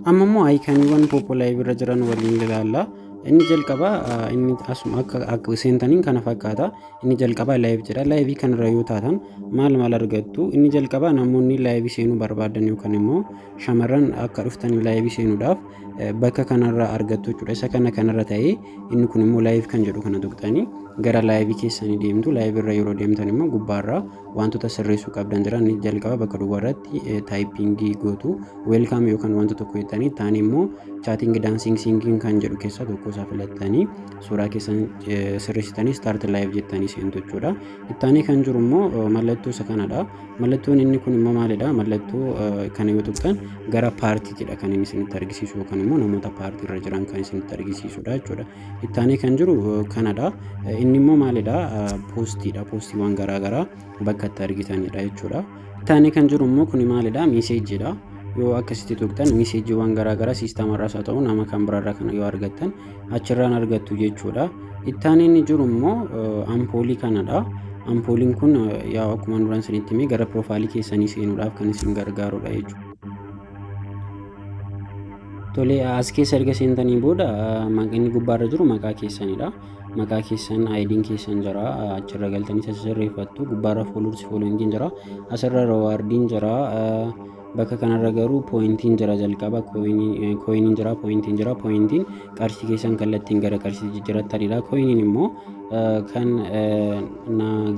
Amma immoo iconiiwwan Poppo Live irra jiran waliin ilaalla. Inni jalqabaa, inni asuma akka seentaniin kana fakkaata. Inni jalqabaa live jedha. Liveii kanarra yoo taatan maal maal argattu? Inni jalqabaa namoonni liveii seenuu barbaadan yookaan immoo shamarran akka dhuftanii liveii seenuudhaaf bakka kanarra argattu jechuudha. Isa kana kanarra ta'ee, inni kun immoo live kan jedhu kana tuqxanii gara liveii keessanii deemtu. Liveii irra yeroo deemtan immoo gubbaarraa wantoota sirreessuu qabdan jira. Inni jalqaba bakka duwwaarratti typingii gootu, welcome yookaan wanta tokko jettanii, taane immoo chatting, dancing, singing kan jedhu keessaa tokko isaa filattanii, suuraa keessan sirreessitanii, start live jettanii seentu jechuudha. Ittaanee kan jiru immoo mallattoo isa kanadha. Mallattoon inni kun immoo maalidha? Mallattoo kana yoo tuqxan gara paartiitidha kan inni isinitti argisiisu, yookaan immoo namoota paartii irra jiran kan isinitti argisiisudha jechuudha. Ittaanee kan jiru kanadha. Inni immoo maalidha? Postiidha. Postiiwwan garaagaraa bakka itti argitanidha jechuudha. Ittaanee kan jiru immoo kuni maalidha? Messageiidha. Yoo akkasitti tuqxan messageiiwwan garaagaraa systemarraas haa ta'u nama kan biraarraa kana yoo argattan achirraan argattu jechuudha. Ittaanee inni jiru immoo ampoolii kanadha. Ampooliin kun yaa akkuma duraan isinitti himee gara profileii keessanii seenuudhaaf kan isin gargaarudha jechuudha. Tole, as keessa erga seentanii booda inni gubbaarra jiru maqaa keessanidha. Maqaa keessan, IDn keessan jira, achirra galtanii isa sirreeffattu. Gubbaarra followers, followingiin jira. Asirra rewardiin jira. Bakka kanarra garuu pointiin jira, jalqaba coiniin jira, pointiin jira. Pointiin qarshii keessan kallattiin gara qarshii jijjiirattanidha. Coiniin immoo kan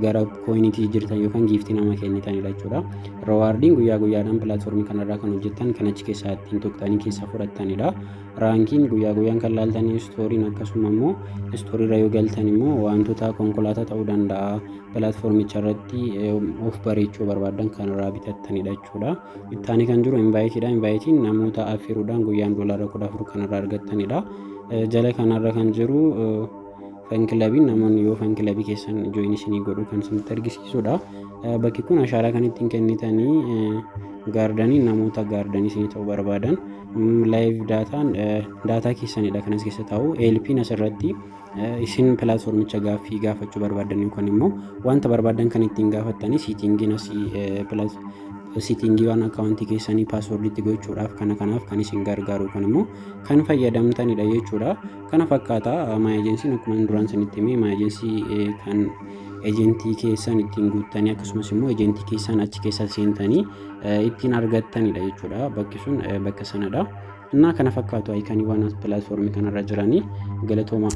gara coiniitti jijjiirtan yookaan giftii nama kennitanidha jechuudha. Rewardiin guyyaa guyyaadhaan platformii kanarraa kan hojjettan, kan achi keessaa ittiin tuqxanii keessaa fudhattanidha. Rankiin guyyaa guyyaan kan laaltanii, storyiin akkasuma immoo storyirra yoo galtan immoo wantoota konkolaataa ta'uu danda'a, platformicha irratti of bareechuu barbaadan kan irraa bitattanidha jechuudha. Ittaanii kan jiru inviteiidha. Inviteiin namoota affiruudhaan guyyaan $14 kan irraa argattanidha. Jala kanarra kan jiru fan clubiin, namoonni yoo fan clubii keessan join isinii godhu kan isinitti argisiisudha. Bakki kun ashaaraa kan ittiin kennitanii, guardianii namoota guardianii isinii ta'uu barbaadan, live dataan data keessanidha kan as keessa taa'u. Helpiin asirratti isin platformicha gaaffii gaafachuu barbaadan yookaan immoo wanta barbaadan kan ittiin gaafattanii, settingiin asii settingiiwwan accountii keessanii passwordiitti gochuudhaaf, kana kanaaf kan isin gargaaru yookaan immoo kan fayyadamtanidha jechuudha. Kana fakkaata my agencyn. Akkuma duraan isinitti himee, my agency kan agentii keessan ittiin guuttanii, akkasumas immoo agentii keessan achi keessa seentanii ittiin argattanidha jechuudha. Bakki sun bakka sanadha. Innaa kana fakkaatu iconiiwwan platformii kanarra jiranii. Galatooma.